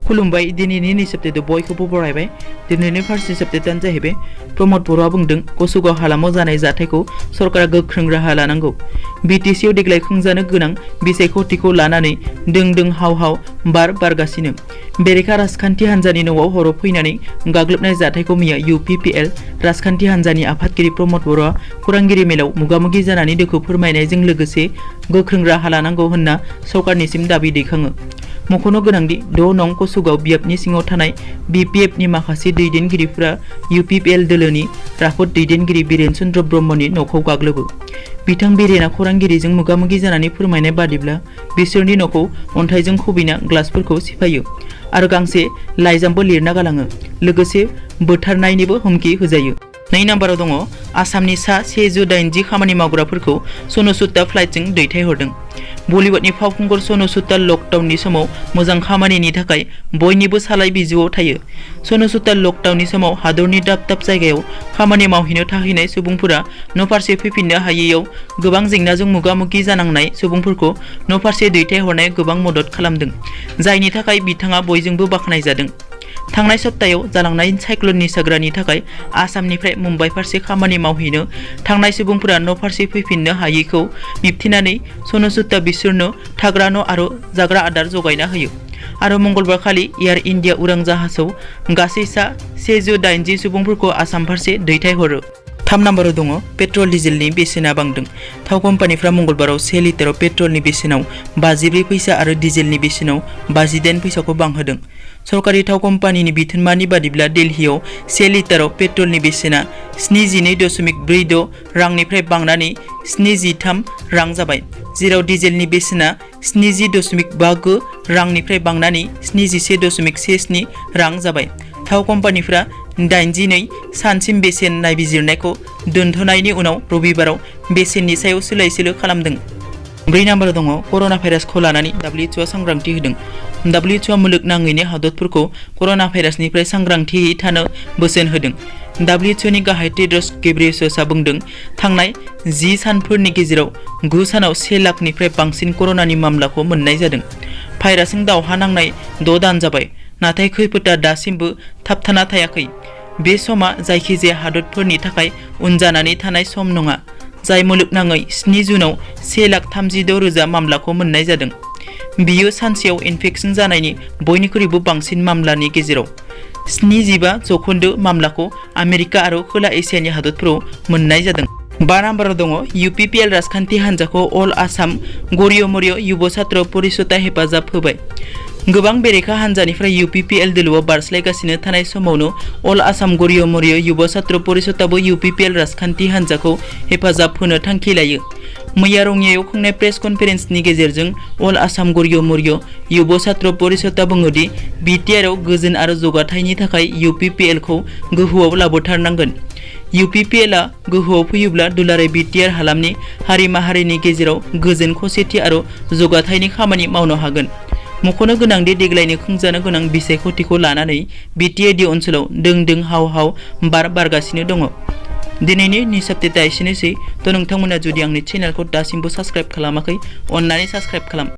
खुलुमबाय दिनैनि निसप्तेद बयखौबो बरायबाय। दिनैनि फार्स्ट निसप्तेदानो जाहैबाय प्रमद बर'आ बुंदों कसुगाव हालामाव जानाय जाथायखौ सरकारा गोख्रों राहा लानांगौ। बिटिसिआव देग्लाय खुंजानो गोनां बिसायख'थिखौ लानानै दों दों हाव हाव बार बारगासिनो। बेरेखा राजखान्थि हान्जानि न'आव हराव फैनानै गाग्लोबनाय जाथायखौ मैया UPPL राजखान्थि हान्जानि आफादगिरि प्रमद बर'आ खौरांगिरि मेलाव मोगा-मोगि जानानै दुखु फोरमायनायजों लोगोसे गोख्रों राहा लानांगौ होनना सरकारनिसिम दाबि दैखाङो। मख'नो गोनांदि 6 नं कसुगाव बियाबनि सिङाव थानाय BPFनि माखासे दैदेनगिरिफोरा UPPL दोलोनि राफोद दैदेनगिरि बिरेन चन्द्र ब्रह्मनि न'खौ गाग्लोबो। बिथां बिरेना खौरांगिरिजों मोगा-मोगि जानानै फोरमायनाय बादिब्ला बिसोरनि न'खौ अन्थाइजों खुबैना ग्लासफोरखौ सिफायो आरो गांसे लाइजामबो लिरना गालाङो, लोगोसे बुथारनायनिबो हुमखि होजायो। 2 नम्बराव दङ आसामनि सा 180 खामानि मावग्राफोरखौ सनु सुदआ फ्लाइटजों दैथायहरदों। बलिउडनि फावखुंगुर सनु सुदआ लकडाउननि समाव मोजां खामानिनि थाखाय बयनिबो सालाय बिजुआव थायो। सनु सुदआ लकडाउननि समाव हादरनि दाब दाब जायगायाव खामानि मावहैनो थाहैनाय सुबुंफोरा न'फारसे फैफिननो हायैयाव गोबां जेंनाजों मोगा-मोगि जानांनाय सुबुंफोरखौ न'फारसे दैथायहरनाय गोबां मदद खालामदों, जायनि थाखाय बिथाङा बयजोंबो बाख्नायजादों। थांनाय सप्तायाव जालांनाय साइक्ल'न निसाग्रानि थाखाय आसामनिफ्राय मुम्बाइ फारसे खामानि मावहैनो थांनाय सुबुंफोरा न'फारसे फैफिननो हायैखौ मिबथिनानै सनु सुदआ बिसोरनो थाग्रा न' आरो जाग्रा आदार जगायना होयो आरो मंगलबार खालि एयार इन्डिया उरां जाहाजाव गासै सा 180 सुबुंफोरखौ आसाम फारसे दैथायहरो। 3 नम्बराव दङ पेट्रल डिजेलनि बेसेना बांदों। थाव कम्पानिफ्रा मंगलबाराव 1 लिटाराव पेट्रलनि बेसेनाव 54 फैसा आरो डिजेलनि बेसेनाव 58 फैसाखौ बांहोदों। सरकारि थाव कम्पानिनि बिथोनमानि बादिब्ला दिल्लीयाव 1 लिटाराव पेट्रलनि बेसेना 72.46 रांनिफ्राय बांनानै 73 रां जाबाय, जेराव डिजेलनि बेसेना 70.59 रांनिफ्राय बांनानै 71.17 रां जाबाय। थाव कम्पानिफ्रा 82 सानसिम बेसेन नायबिजिरनायखौ दोनथ'नायनि उनाव रबिबाराव बेसेननि सायाव सोलाय-सोल' खालामदों। 4 नम्बराव दङ कर'ना भाइरासखौ लानानै WHOआ सांग्रांथि होदों। WHOआ मुलुगनाङैनो हादरफोरखौ कर'ना भाइरासनिफ्राय सांग्रांथियै थानो बोसोन होदों। WHOनि गाहाय टेड्रस घेब्रेयेससआ बुंदों, थांनाय 10 सानफोरनि गेजेराव 9 सानाव 1 लाखनिफ्राय बांसिन कर'नानि मामलाखौ मोननाय जादों। भाइरासजों दावहा नांनाय 6 दान जाबाय, नाथाय खैफोदआ दासिमबो थाबथाना थायाखै। बे समा जायखिजाया हादरफोरनि थाखाय उन जानानै थानाय सम नङा, जाय मुलुगनाङै 7 जुनाव 1,36,000 मामलाखौ मोननाय जादों। बियो सानसेयाव इनफेकसन जानायनि बयनिख्रुइबो बांसिन मामलानि गेजेराव। 75% मामलाखौ आमेरिका आरो खोला एसियानि हादरफोराव मोननाय जादों। 5 नम्बराव दङ UPPL राजखान्थि हान्जाखौ अल आसाम ग'रिय-मरिय युब छात्र परिषदआ हेफाजाब होबाय। गोबां बेरेखा हान्जानिफ्राय UPPL दोलोआव बारस्लायगासिनो थानाय समावनो अल आसाम ग'रिय-मरिय युब छात्र परिषदआबो UPPL राजखान्थि हान्जाखौ हेफाजाब होनो थांखि लायो। मैया रङियायाव खुंनाय प्रेस कनफारेन्सनि गेजेरजों अल आसाम ग'रिय-मरिय युब छात्र परिषदआ बुङोदि बिटिआरआव गोजोन आरो जौगाथायनि थाखाय UPPLखौ गोहोआव लाबोथारनांगोन। UPPLआ गोहोआव फैयोब्ला दुलाराय बिटिआर हालामनि हारि माहारिनि गेजेराव गोजोन, खौसेथि आरो जौगाथायनि खामानि मावनो हागोन। मख'नो गोनांदि देग्लायनो खुंजानो गोनां बिसायख'थिखौ लानानै बिटिएडि ओनसोलाव दों दों हाव हाव बार बारगासिनो दङ। दिनैनि निसप्तेदा एसेनोसै। नोंथांमोना जुदि आंनि चेनेलखौ दासिमबो साबस्क्राइब खालामाखै, अन्नानै साबस्क्राइब खालाम।